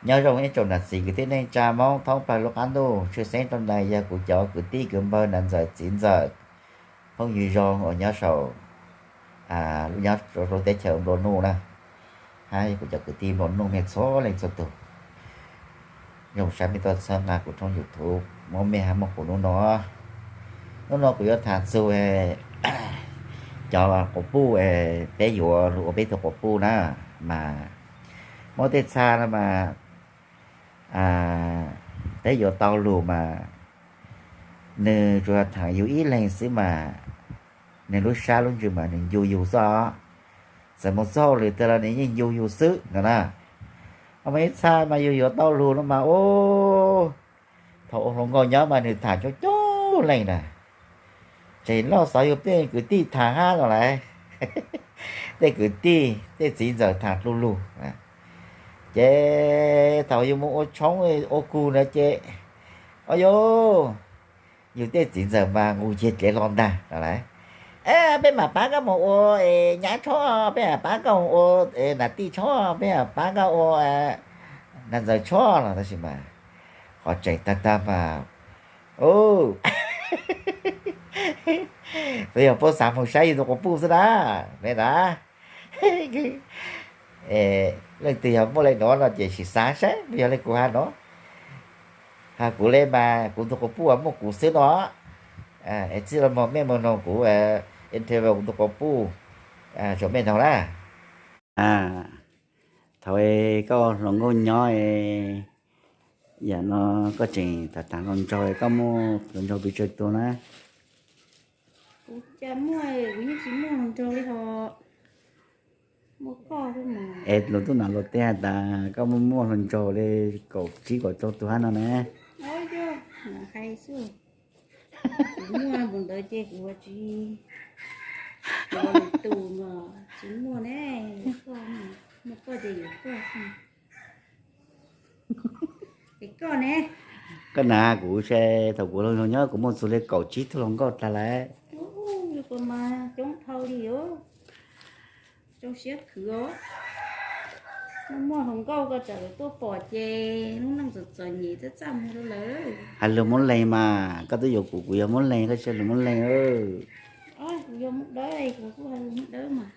Nyob zoo ib tsoom nam txiv kwv tij neej tsa Hmoob thoob plaws lub qab ntuj, tshwj xeeb rau ntawm yog kuv cov kwv tij kwv npawg nam ntxawm txiv ntxawm phooj ywg zoo uas nyob saum nyob rau lub teb chaws nplua nuj na, hab kuv cov kwv tij nplua nuj mej txhua leej txhua tug. Zoo sab mej tuaj txhawb nqa kuv tshooj YouTube muab mej hab muaj kuv hnub no. Hnub no kuv yuav tham txug cov quas puj, peb yuav lug ua peb tug quas puj na, mas muab tej txha no mas peb yuav tau lug mas nwg tsuas tham yug ib leeg xwb mas nwg lub sab lub ntsws mas nwg ncu yug xwb os. Txawm moog txug hauj lwm twg los nwg yeej ncu yug xwb no na. Ho mas ib txha mas yug yuav tau lug no mas ub, thaum ua hluas nkauj nyob mas nwg tham coob coob leej na. Tseem loj xav yug tej kwv tij tham hab no lawm. Tej kwv tij tej txiv ntxawm tham dlug lug. Ces thaum yug moog ua tshoob ua kug na ces, o yog, yug tej txiv ntxawm mas nqus ceg dlev hlo ntag no lawm. Peb mam paab koj moog ua nyab tshob, peb mam paab koj moog ua nam tij tshob, peb mam paab koj ua nam ntxawm tshob no, tab sis mas qhov tseem tag tag mas, tsuas yog puab xav moog saib yug tug quas puj xwb na, me na. Leej twg yog muaj le nuav no ces sim xav saib, yog le kuv has no. Has kuv le mas kuv tug quas puj muaj kuv xwb no. Es txij no moog mej moog noog kuv interview kuv tug quas puj rua mej noog na. Thaum koj hluas nkauj nyob, yam no koj tseem tham tham hluas nraug, koj muaj hluas nraug pes tsawg tug na? Kuv cas muaj, kuv yeej tsis muaj hluas nraug li hos. Muaj koj xwb mas. Es luag tub nam luag teb has tas koj muaj muaj hluas nraug li kaum tsib kaum rau tug hab no ne. Yog, hais xwb. Kuv muaj mus ntawd ces kuv tsis, kuv lwm tus mas tsis muaj ne. Muaj koj ces yuav koj xwb. Es koj ne? Koj na, kuv se thaum kuv hluas nraug nyob kuv muaj txug li kaum tsib tug hluas nkauj tag lawm. Ub, yog koj mas coob dhau li os. Rau siab khwv os. Muaj muaj hluas nkauj koj tsam lawv tuaj pom ces lub neej txom txom nyem txaj txaj muag rau lawm. Hais lug Moob Leeg mas, koj twb yuav kuv, kuv yog Moob Leeg, koj tsis hais lug Moob Leeg. Kuv yog Moob Dawb, kuv kuj hais lug Moob Dawb mas.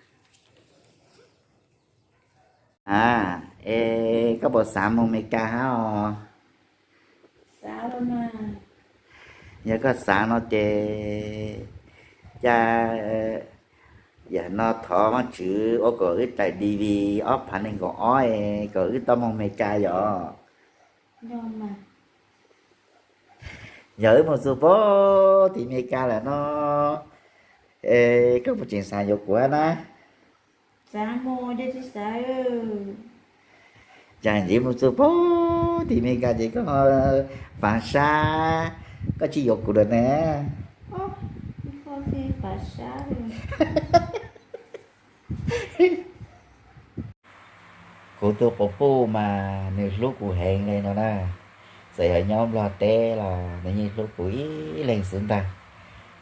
A, es koj puas xav moog Amelikas hab os? Yog koj xav no ces ca, yam no thov Vaajtswv ua kom wb daim D V ob phav nees nkaum ob es kom wb tau moog Amelikas yom. Yog wb moog txug puag tim Amelikas lawm no, koj puas tseem xav yuav kuv na? Cas ntxiv moog txug puag tim Amelikas ces koj faav sab, koj tsis yuav kuv lawm ne. Kuv tug quas puj mas nwg hlub kuv heev le no na. Txawm yog nyob Nplog teb los nwg yeej hlub kuv ib leeg xwb ntag.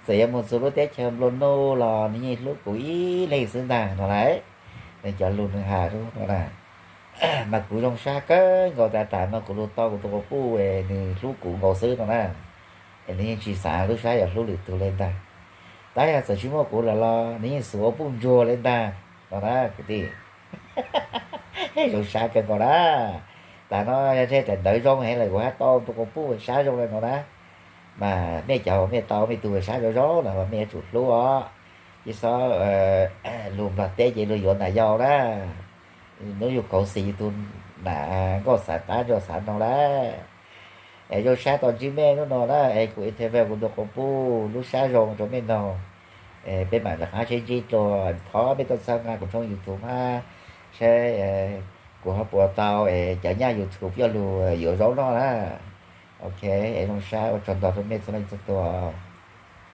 Txawm yuav moog txug lub teb chaws nplua nuj los nwg yeej hlub kuv ib leeg xwb ntag no lauj. Nwg cov lug nwg has no na, mas kuv zoo sab kawg nkaus tas tas no kuv lug tau kuv tug quas puj es nwg hlub kuv nkaus xwb no na. Es nwg yeej tsis xaav lub sab yuav hlub lwm tug le ntag. Tab yog txawm tsis muaj kuv lawm los nwg yeej xub ua puj ntsuag le ntag no na kwv tij. Zoo sab kawg nkaus na. Tas no yog ntshe daim ntawv zoo heev lawm kuv hab tau tug quas puj sab zoo le no na. Mas mej cov mej tau mej tug sab zoo zoo los mej yuav tsum hlub os. Tsis xob lug Nplog teb ces lug yuav nam yau na. Nub yug kauv xis yug tug nam nkauj xav qab ntsuag xav noog lawm. Es zoo sab tau ntsib mej hnub no na, es kuv interview kuv tug quas puj lub sab zoo rua mej noog. Peb mam rov qab sib ntsib dlua, thov mej tuaj txhawb nqa kuv tshooj YouTube hab saib kuv ho puas tau es cov nyaj YouTube coj lug yuav zaub noj na. Ok, es zoo sab ua tsaug ntau rua mej txhua leej txhua tug.